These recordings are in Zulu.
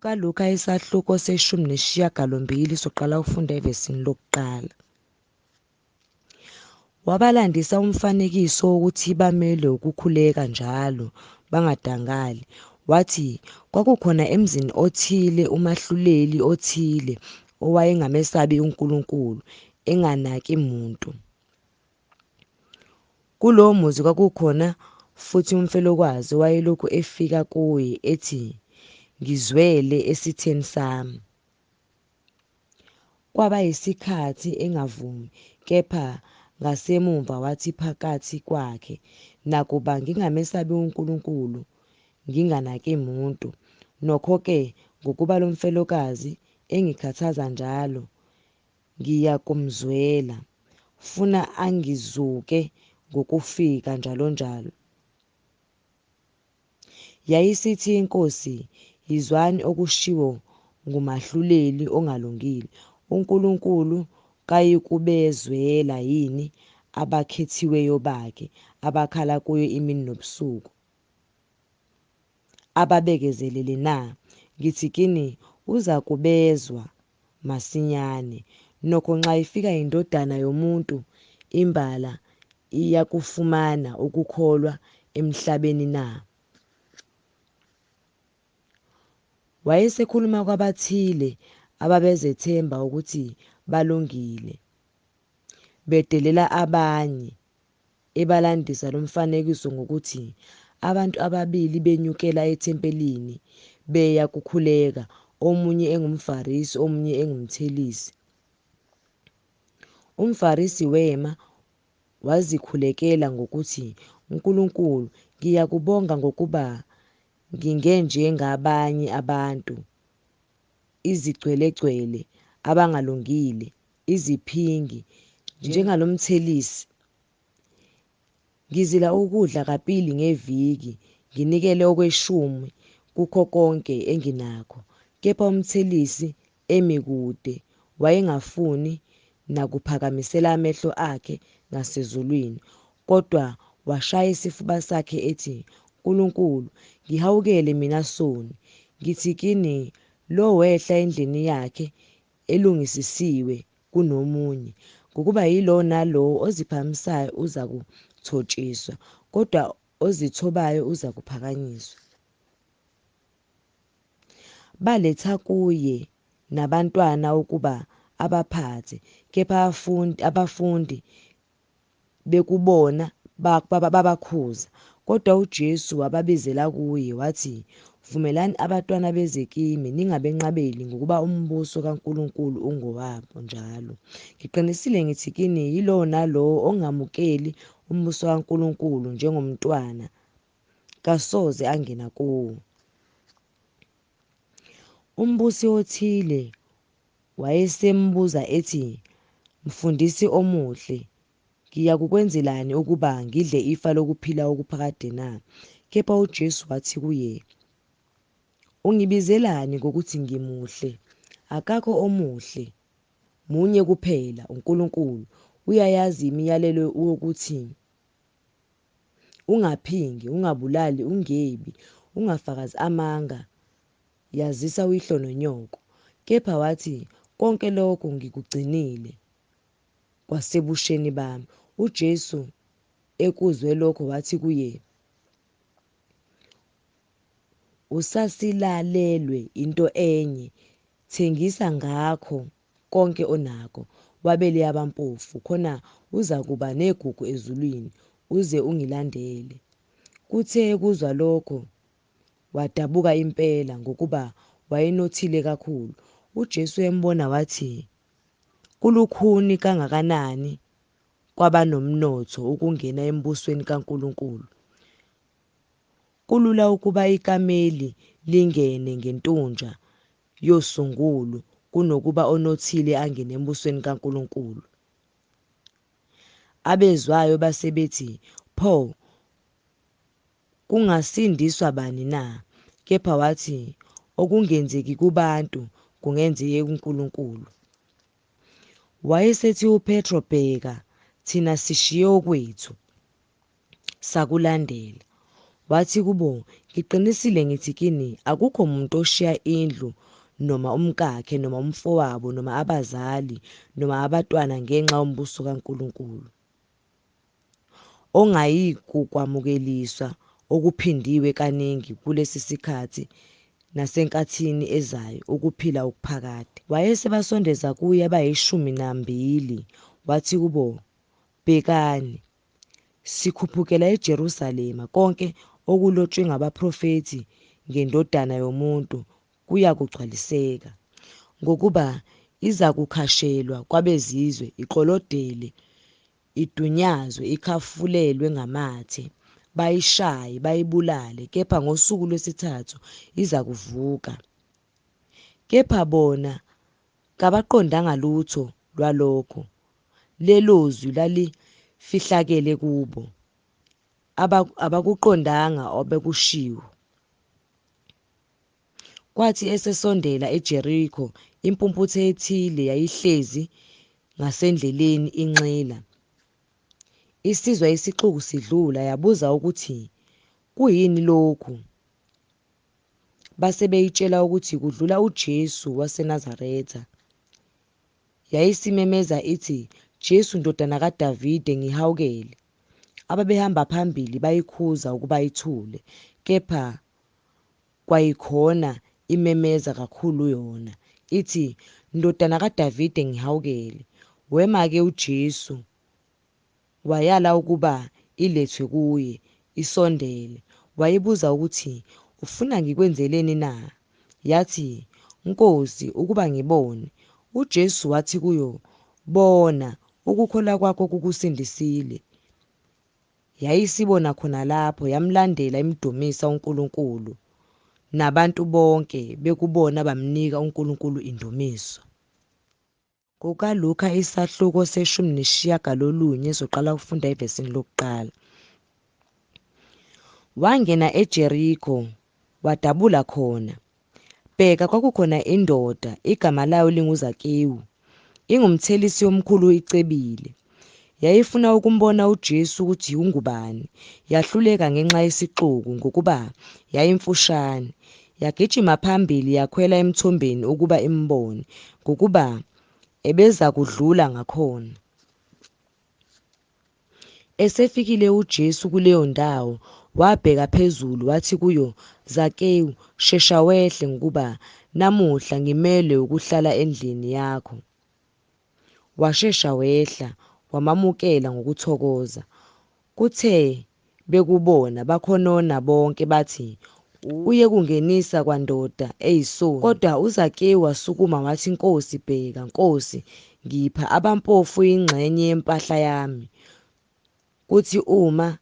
KukaLuka isahluko se-18 soqala ukufunda evesini lokuqala. Wabalandisa umfanekiso wokuthi bamelwe ukukhuleka njalo, bangadangali. Wathi, kwakukhona emzini othile umahluleli othile owayengamesabi uNkulunkulu, enganaki muntu. Kulowo muzi kwakukhona futhi umfelokazi owayelokhu efika kuye ethi, Ngizwele esitheni sami. Kwaba yisikhathi engavumi, kepha ngasemumva wathi phakathi kwakhe, Nakuba ngingamesabi uNkulunkulu, nginganaki muntu, nokho-ke ngokuba lo mfelokazi engikhathaza njalo, ngiyakumzwela, funa angizuke ngokufika njalonjalo. Yayisithi iNkosi, Yizwani okushiwo ngumahluleli ongalungile. UNkulunkulu kayikubezwela yini abakhethiweyo bakhe, abakhala kuye imini nobusuku, ababekezelele na? Ngithi kini, uzakubezwa masinyane. Nokho nxa ifika iNdodana yomuntu, imbala iyakufumana ukukholwa emhlabeni na? Wayesekhuluma kwabathile ababezethemba ukuthi balungile, bedelela abanye, ebalandisa lo mfanekiso ngokuthi, Abantu ababili benyukela ethempelini beya kukhuleka, omunye engumFarisi, omunye engumthelisi. UmFarisi wema, wazikhulekela ngokuthi, Nkulunkulu, ngiyakubonga ngokuba ngingenjengabanye abantu, izigcwelegcwele, abangalungile, iziphingi, njengalo mthelisi. Ngizila ukudla kabili ngeviki, nginikele okweshumi kukho konke enginakho. Kepha umthelisi emi kude, wayengafuni nakuphakamisela amehlo akhe ngasezulwini, kodwa washaya isifuba sakhe ethi, Nkulunkulu, ngihawukele mina soni. Ngithi kini, lo wehla endlini yakhe elungisisiwe kunomunye, ngokuba yilowo nalowo oziphakamisayo uzakuthotshiswa, kodwa ozithobayo uzakuphakanyiswa. Baletha kuye nabantwana ukuba abaphathe, kepha abafundi bekubona babakhuza. Kodwa uJesu wababizela kuye, wathi, Vumelani abantwana beze kimi, ningabenqabeli, ngokuba umbuso kaNkulunkulu ungowabo njalo. Ngiqinisile ngithi kini, yilowo nalowo ongamukeli umbuso kaNkulunkulu njengomntwana, kasoze angena kuwo. Umbusi othile wayesembuza ethi, Mfundisi omuhle, ngiyakukwenzelani ukuba ngidle ifa lokuphila okuphakade na? Kepha uJesu wathi kuye, Ungibizelani ngokuthi ngimuhle? Akakho omuhle, munye kuphela, uNkulunkulu. Uyayazi imiyalelo yokuthi, Ungaphingi, ungabulali, ungebi, ungafakazi amanga, yazisa uyihlo nonyoko. Kepha wathi, Konke lokho ngikugcinile kwasebusheni bami. UJesu ekuzwe lokho wathi kuye, Usasilalelwe into enye, thengisa ngakho konke onakho, wabele abampofu, khona uzakuba negugu ezulwini, uze ungilandele. Kuthe ekuzwa lokho wadabuka impela, ngokuba wayenothile kakhulu. UJesu embona wathi, Kulukhuni kangakanani kwabanomnotho ukungena embusweni kaNkulunkulu! Kulula ukuba ikameli lingene ngentunja yosungulo kunokuba onothile angene embusweni kaNkulunkulu. Abezwayo base bethi, Pho, kungasindiswa bani na? Kepha wathi, Okungenzeki kubantu kungenzeka kuNkulunkulu. Wayesethi uPetro, Bheka, thina sishiye okwethu, sakulandela. Wathi kubo, Ngiqinisile ngithi kini, akukho muntu oshiya indlu noma umkakhe noma umfowabo noma abazali noma abatwana ngenxa yombuso kaNkulunkulu, ongayikukwamukeliswa okuphindiwe kaningi kulesi sikhathi nasenkathini ezayo ukuphila okuphakade. Wayesebasondeza kuye abayishumi nambili, wathi kubo, Bhekani, sikhuphukela eJerusalema, konke okulotshwe ngabaprofethi ngeNdodana yomuntu kuyakugcwaliseka. Ngokuba izakukhashelwa kwabezizwe, iklolodele, idunyazwe, ikhafulelwe ngamathe, bayishaye, bayibulale, kepha ngosuku lwesithathu izakuvuka. Kepha bona kabaqondanga lutho lwalokho, lelo zwi lalifihlakele kubo, abakuqondanga obekushiwo. Kwathi esesondela eJeriko, impumputhe ethile yayihlezi ngasendleleni inxila. Isizwa isixuku sidlula, yabuza ukuthi kuyini lokhu. Base beyitshela ukuthi kudlula uJesu waseNazaretha. Yayisimemeza ithi, Jesu ndodana kaDavide, ngihawukele. Ababehamba phambili bayikhuza ukuba ithule, kepha kwayikhona imemeza kakhulu yona, ithi, Ndodana kaDavide, ngihawukele. Wema-ke uJesu, wayala ukuba ilethwe kuye, isondele. Wayibuza ukuthi, Ufuna ngikwenzeleni na? Yathi, Nkosi, ukuba ngibone. UJesu wathi kuyo, Bona, ukukholwa kwakho kukusindisile. Yayisibona khona lapho, yamlandela imdumisa uNkulunkulu. Nabantu bonke bekubona bamnika uNkulunkulu indumiso. KukaLuka isahluko se-19 soqala ukufunda evesini lokuqala. Wangena eJeriko, wadabula khona. Bheka, kwakukhona indoda, igama layo linguZakewu, ingumthelisi omkhulu icebile. Yayifuna ukumbona uJesu ukuthi ungubani, yahluleka ngenxa yesixuku, ngokuba yayimfushane. Yagijima phambili yakhwela emthombeni ukuba imbone, ngokuba ebezakudlula ngakhona. Esefikile uJesu kuleyo ndawo, wabheka phezulu, wathi kuyo, Zakewu, shesha wehle, ngokuba namuhla ngimelwe ukuhlala endlini yakho. Washesha wehla, wamamukela ngokuthokoza. Kuthe bekubona, bakhonona bonke, bathi, Uye kungenisa kwandoda eyisoni. Kodwa uZakewu wasukuma wathi, Nkosi, bheka, Nkosi, ngipha abampofu ingxenye yempahla yami, kuthi uma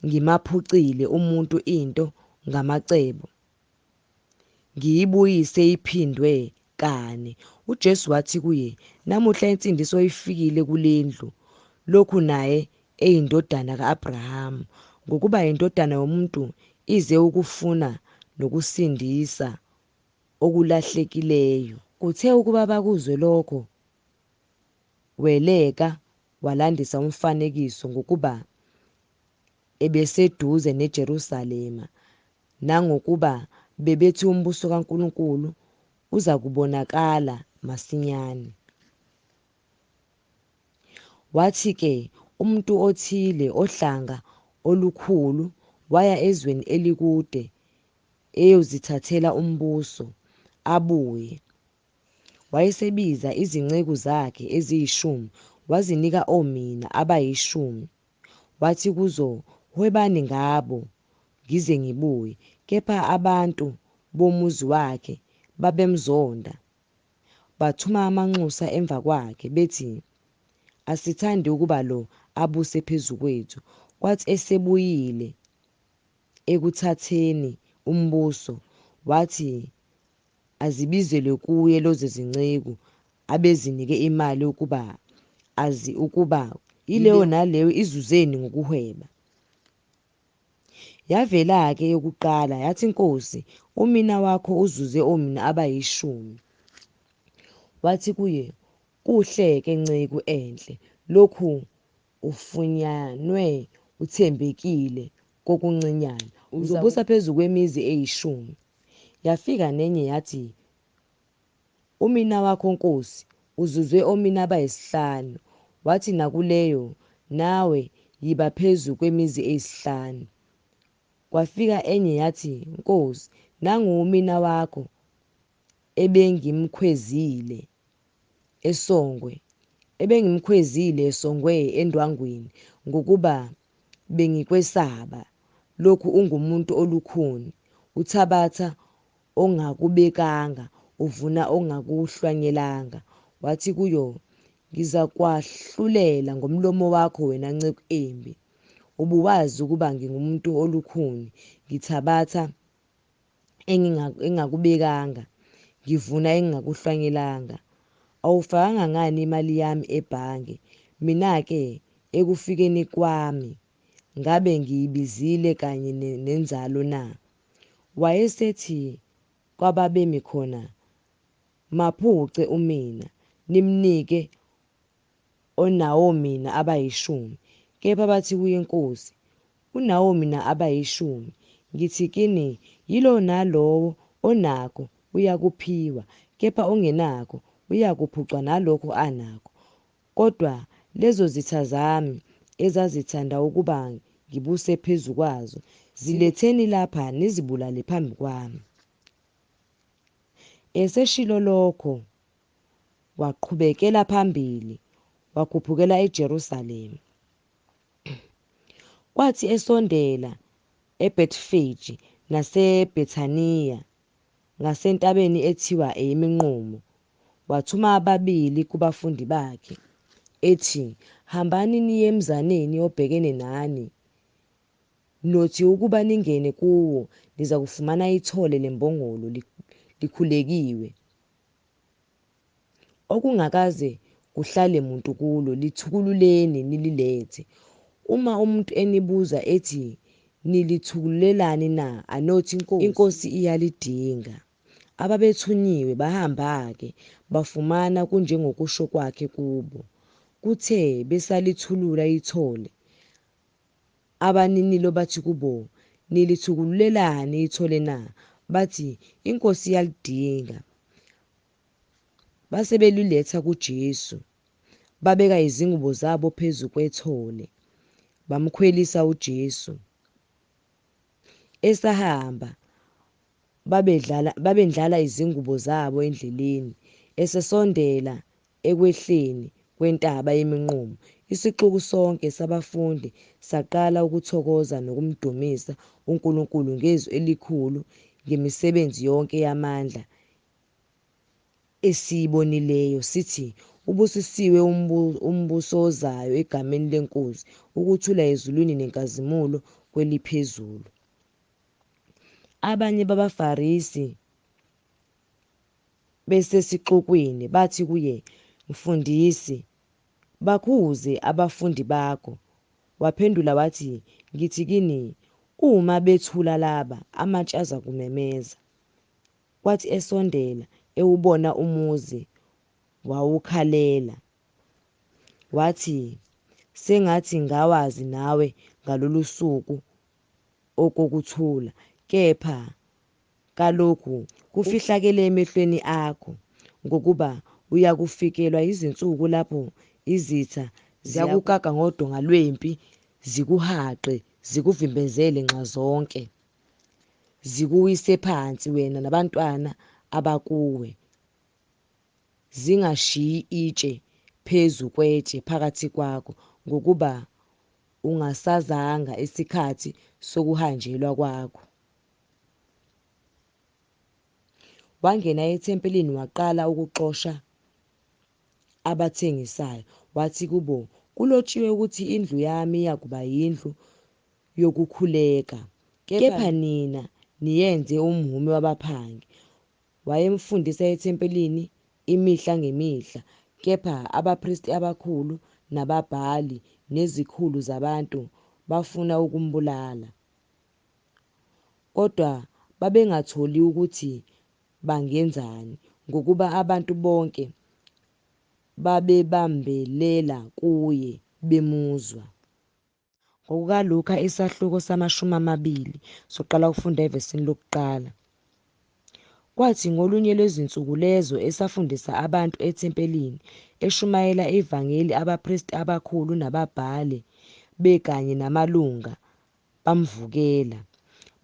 ngimaphucile umuntu into ngamacebo, ngiyibuyise iphindwe kane. UJesu wathi kuye, Namuhla insindiso ifikile kulendlu, lokhu naye eyindodana ka-Abrahama, ngokuba iNdodana yomuntu ize ukufuna nokusindisa okulahlekileyo. Kuthe ukuba bakuzwe lokho, weleka walandisa umfanekiso, ngokuba ebeseduze neJerusalema, nangokuba bebethi umbuso kaNkulunkulu uzakubonakala masinyane. Wathi-ke, Umuntu othile ohlanga olukhulu waya ezweni elikude eyozithathela umbuso, abuye. Wayesebiza izinceku zakhe eziyishumi, wazinika omina abayishumi, wathi kuzo, Hwebani ngabo, ngize ngibuye. Kepha abantu bomuzi wakhe babemzonda, bathuma amanxusa emva kwakhe, bethi, Asithandi ukuba lo abuse phezu kwethu. Kwathi esebuyile ekuthatheni umbuso, wathi azibizelwe kuye lezo zinceku abezinike imali ukuba azi ukuba yileyo naleyo izuzeni ngokuhweba. Yavela-ke eyokuqala, yathi, Nkosi, umina wakho uzuze omina abayishumi. Wathi kuye, Kuhle-ke, nceku enhle, lokhu ufunyanwe uthembekile kokuncinyane. Uzobusa phezu kwemizi eyishumi. Yafika nenye yathi, Umina wakho Nkosi, uzuze omina abayisihlanu. Wathi nakuleyo, Nawe yiba phezu kwemizi eyisihlanu. Kwafika enye yathi, Nkosi, nangu umina wakho ebengimkhwezile esongwe ebengimkhwezile esongwe endwangwini, ngokuba bengikwesaba, lokhu ungumuntu olukhuni, uthabatha ongakubekanga, uvuna ongakuhlwanyelanga. Wathi kuyo, Ngizakwahlulela ngomlomo wakho wena nceku embi. Ubuwazi ukuba ngingumuntu olukhuni, ngithabatha engingakubekanga, ngivuna engingakuhlwanyelanga. Awufakanga ngani imali yami ebhange? Mina-ke ekufikeni kwami ngabe ngiyibizile kanye nenzalo na? Wayesethi kwababemi khona, Maphuce umina, nimnike onawomina abayishumi. Kepha bathi kuye, Nkosi, unawomina abayishumi. Ngithi kini, yilowo nalowo onakho uyakuphiwa, kepha ongenakho uyakuphucwa nalokho anakho. Kodwa lezo zitha zami ezazithanda ukuba ngibuse phezu kwazo, ziletheni lapha nizibulale phambi kwami. Eseshilo lokho waqhubekela phambili, wakhuphukela eJerusalema. Kwathi esondela eBhethifeji naseBhethaniya ngasentabeni ethiwa eyeMinqumo, wathuma ababili kubafundi bakhe, ethi, Hambani niye emzaneni obhekene nani, nothi ukuba ningene kuwo nizakufumana ithole lembongolo likhulekiwe, okungakaze kuhlale muntu kulo, lithukululeni nililethe. Uma umuntu enibuza ethi, Nilithukululelani na? Anothi, INkosi iyalidinga. Ababethunyiwe bahamba-ke, bafumana kunjengokusho kwakhe kubo. Kuthe besalithulula ithole, abaninilo bathi kubo, Nilithukululelani ithole na? Bathi, INkosi iyalidinga. Base beliletha kuJesu, babeka izingubo zabo phezu kwethole, bamkhwelisa uJesu. Esahamba, babedlala babendlala izingubo zabo endleleni. Esesondela ekwehleni kwentaba yeMinqumo, isixuku sonke sabafundi saqala ukuthokoza nokumdumisa uNkulunkulu ngezwi elikhulu ngemisebenzi yonke yamandla esiyibonileyo, sithi, Ubusisiwe umbuso ozayo egameni leNkosi, ukuthula ezulwini nenkazimulo kweliphezulu. Abanye babaFarisi besesixukwini bathi kuye, Mfundisi, bakhuze abafundi bakho. Waphendula wathi, Ngithi kini, uma bethula laba, amatshe azakumemeza. Kwathi esondela, ewubona umuzi, wawukhalela, wathi, Sengathi ngawazi nawe ngalolu suku okokuthula, kepha kalokhu kufihlakele emehlweni akho. Ngokuba uyakufikelwa yizinsuku lapho izitha ziyakukaka ngodonga lwempi, zikuhaqe, zikuvimbezele nxazonke, zikuwise phansi wena nabantwana abakuwe, zingashiyi itshe phezu kwetshe phakathi kwakho, ngokuba ungasazanga isikhathi sokuhanjelwa kwakho. Wangena ethempelini waqala ukuxosha abathengisayo, wathi kubo, Kulotshiwe ukuthi indlu yami iyakuba yindlu yokukhuleka, kepha nina niyenze umhume wabaphangi. Wayemfundisa ethempelini imihla ngemihla, kepha abapristi abakhulu nababhali nezikhulu zabantu bafuna ukumbulala. Kodwa babengatholi ukuthi bangenzani, ngokuba abantu bonke babebambelela kuye, bemuzwa. NgokukaLuka isahluko sama-20, soqala ukufunda evesini lokuqala. Kwathi ngolunye lwezinsuku lezo esafundisa abantu ethempelini, eshumayela ivangeli, abapristi abakhulu nababhali bekanye namalunga bamvukela.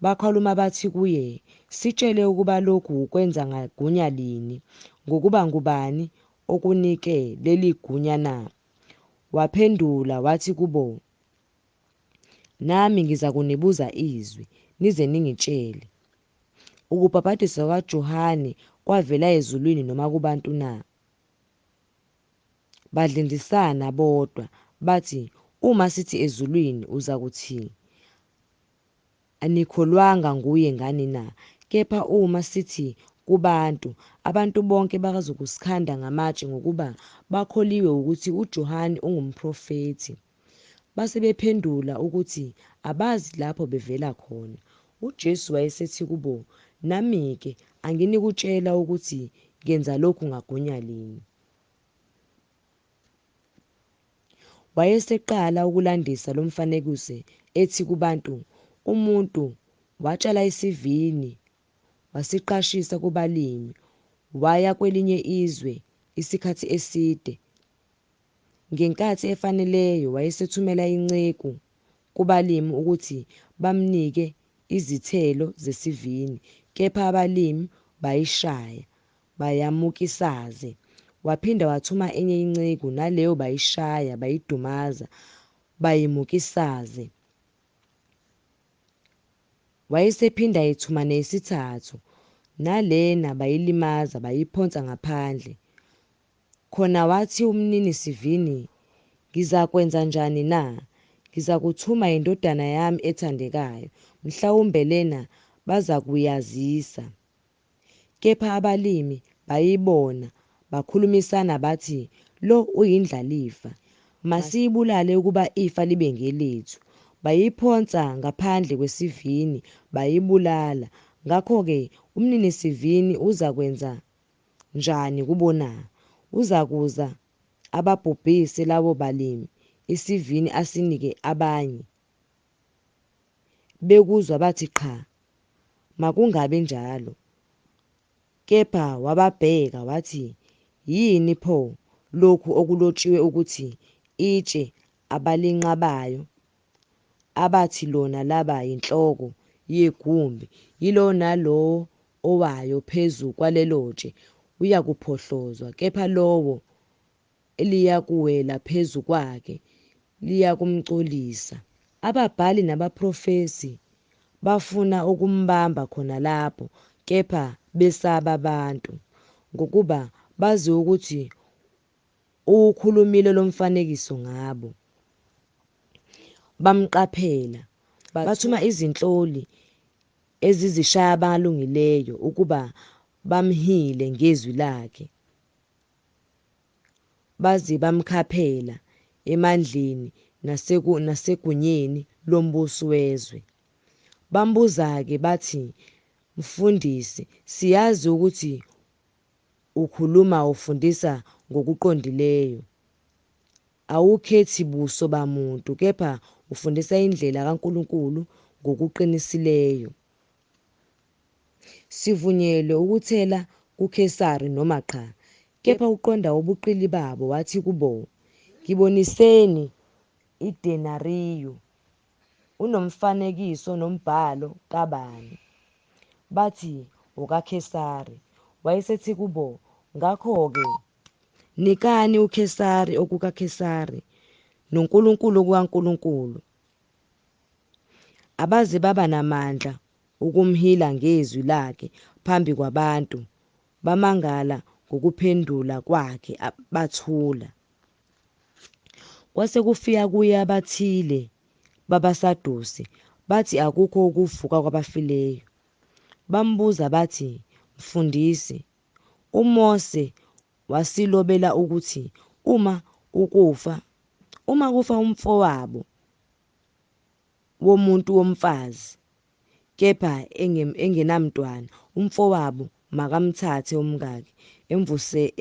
Bakhuluma bathi kuye, Sitshele ukuba lokhu ukwenza ngagunya lini, ngokuba ngubani okunike leli gunya na? Waphendula wathi kubo, Nami ngizakunibuza izwi, nize ningitshele. Ukubhabhadiswa kukaJohane kwavela ezulwini noma kubantu na? Badlindlisana bodwa, bathi, Uma sithi ezulwini, uzakuthi, Anikholwanga nguye ngani na? Kepha uma sithi kubantu, abantu bonke bazokusikhanda ngamatshe, ngokuba bakholiwe wukuthi uJohane ungumprofethi. Base bephendula ukuthi abazi lapho bevela khona. UJesu wayesethi kubo, Nami-ke anginikutshela ukuthi ngenza lokhu ngagunya lini. Wayeseqala ukulandisa lo mfanekiso ethi kubantu, Umuntu watshala isivini, wasiqashisa kubalimi, waya kwelinye izwe isikhathi eside. Ngenkathi efaneleyo wayesethumela inceku kubalimi ukuthi bamnike izithelo zesivini, kepha abalimi bayishaya, bayamukisaze. Waphinda wathuma enye inceku, naleyo bayishaya, bayidumaza, bayimukisaze. Wayesephinda ethuma neyesithathu, nalena bayilimaza, bayiphonsa ngaphandle. Khona wathi umninisivini, Ngizakwenza njani na? Ngizakuthuma indodana yami ethandekayo, mhlawumbe lena bazakuyazisa. Kepha abalimi bayibona, bakhulumisana bathi, Lo uyindlalifa, masiyibulale ukuba ifa libe ngelethu. Bayiphonsa ngaphandle kwesivini, bayibulala. Ngakho-ke umninisivini uzakwenza njani kubo na? Uzakuza ababhubhise labo balimi, isivini asinike abanye. Bekuzwa bathi, Qha, makungabi njalo. Kepha wababheka wathi, Yini pho lokhu okulotshiwe ukuthi, Itshe abalinqabayo, abathi lona laba yinhloko yegumbi, yilowo nalowo owayo phezu kwalelo tshe uyakuphohlozwa, kepha lowo eliyakuwela phezu kwakhe liyakumcolisa. Ababhali nabaprofesi bafuna ukumbamba khona lapho, kepha besaba abantu, ngokuba bazi ukuthi uwukhulumile lo mfanekiso ngabo. Bamqaphela, bathuma izinhloli ezizishaya abalungileyo ukuba bamhile ngezwi lakhe. Baze bamkhaphela emandleni nasegunyeni lombusi wezwe. Bambuza-ke bathi, Mfundisi, siyazi ukuthi ukhuluma ufundisa ngokuqondileyo, awukhethi buso bamuntu, kepha ufundisa indlela kaNkulunkulu ngokuqinisileyo. Sivunyelwe ukuthela kuKhesari noma qha? Kepha uqonda ubuqili babo, wathi kubo, Ngiboniseni idenariyu. Unomfanekiso nombhalo kabani? Bathi, OkaKhesari. Wayesethi kubo, Ngakho-ke nikani uKhesari okukaKhesari, noNkulunkulu okukaNkulunkulu. Abaze baba namandla ukumhila ngezwi lakhe phambi kwabantu, bamangala ngokuphendula kwakhe, bathula. Kwase kufika kuye abathile babaSadusi, bathi akukho ukuvuka kwabafileyo. Bambuza bathi, Mfundisi, uMose wasilobela ukuthi uma ukufa, uma kufa umfowabo womuntu womfazi, kepha engenamntwana, umfowabo makamthathe umkakhe,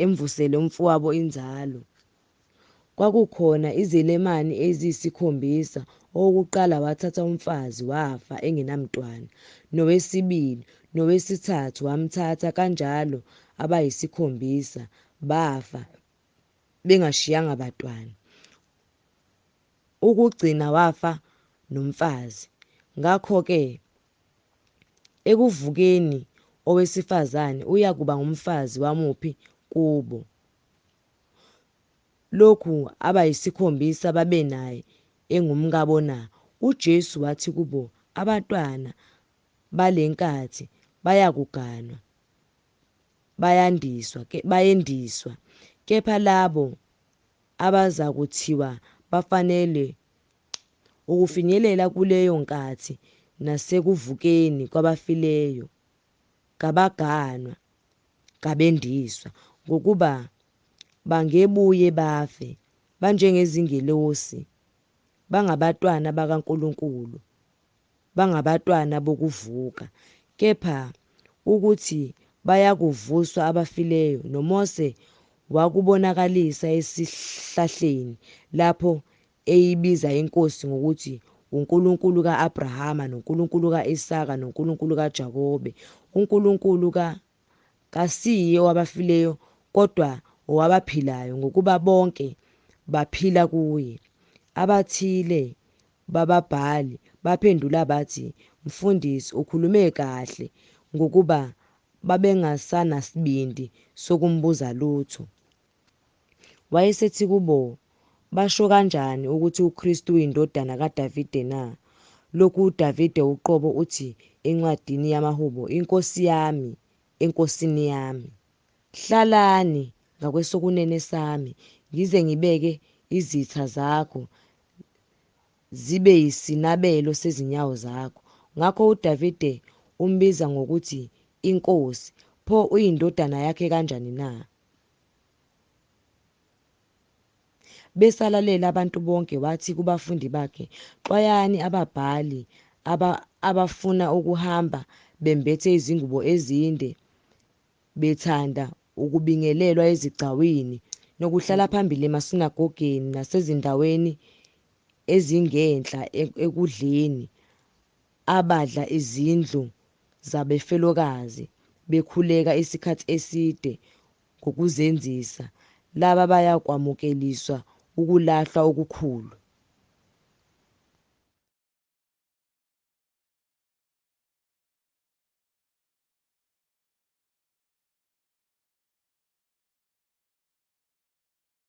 emvusele umfowabo inzalo. Kwakukhona izelamani eziyisikhombisa, Owokuqala wathatha umfazi, wafa engenamntwana, nowesibili nowesithathu wamthatha, kanjalo abayisikhombisa bafa bengashiyanga bantwana. Ukugcina wafa nomfazi. Ngakho-ke ekuvukeni owesifazane uyakuba ngumfazi wamuphi kubo, lokhu abayisikhombisa babenaye engumkabo na? UJesu wathi kubo, Abantwana bale nkathi bayakuganwa, bayendiswa, kepha labo abazakuthiwa bafanele ukufinyelela kuleyo nkathi nasekuvukeni kwabafileyo, kabaganwa, kabendiswa, ngokuba bangebuye bafe, banjengezingelosi, bangabantwana bakaNkulunkulu, bangabantwana bokuvuka. Kepha ukuthi bayakuvuswa abafileyo, noMose wakubonakalisa esihlahleni, lapho eyibiza iNkosi ngokuthi uNkulunkulu ka-Abrahama, noNkulunkulu ka-Isaka, noNkulunkulu kaJakobe. UNkulunkulu kasiye owabafileyo, kodwa owabaphilayo, ngokuba bonke baphila kuye. Abathile bababhali baphendula bathi, Mfundisi, ukhulume kahle, ngokuba babengasenasibindi sokumbuza lutho. Wayesethi kubo, Basho kanjani ukuthi uKristu uyindodana kaDavide na? Lokhu uDavide uqobo uthi encwadini yamaHubo, INkosi yami eNkosini yami, Hlalani ngakwesokunene sami, ngize ngibeke izitha zakho zibe yisinabelo sezinyawo zakho. Ngakho uDavide umbiza ngokuthi iNkosi, pho uyindodana yakhe kanjani na? Besalalele abantu bonke, wathi kubafundi bakhe, Xwayani ababhali abafuna ukuhamba bembethe izingubo ezinde, bethanda ukubingelelwa ezigcawini, nokuhlala phambili emasinagogeni nasezindaweni ezingenhla ekudleni, abadla izindlu zabafelokazi, bekhuleka isikhathi eside ngokuzenzisa, laba bayakwamukeliswa ukulahlwa okukhulu.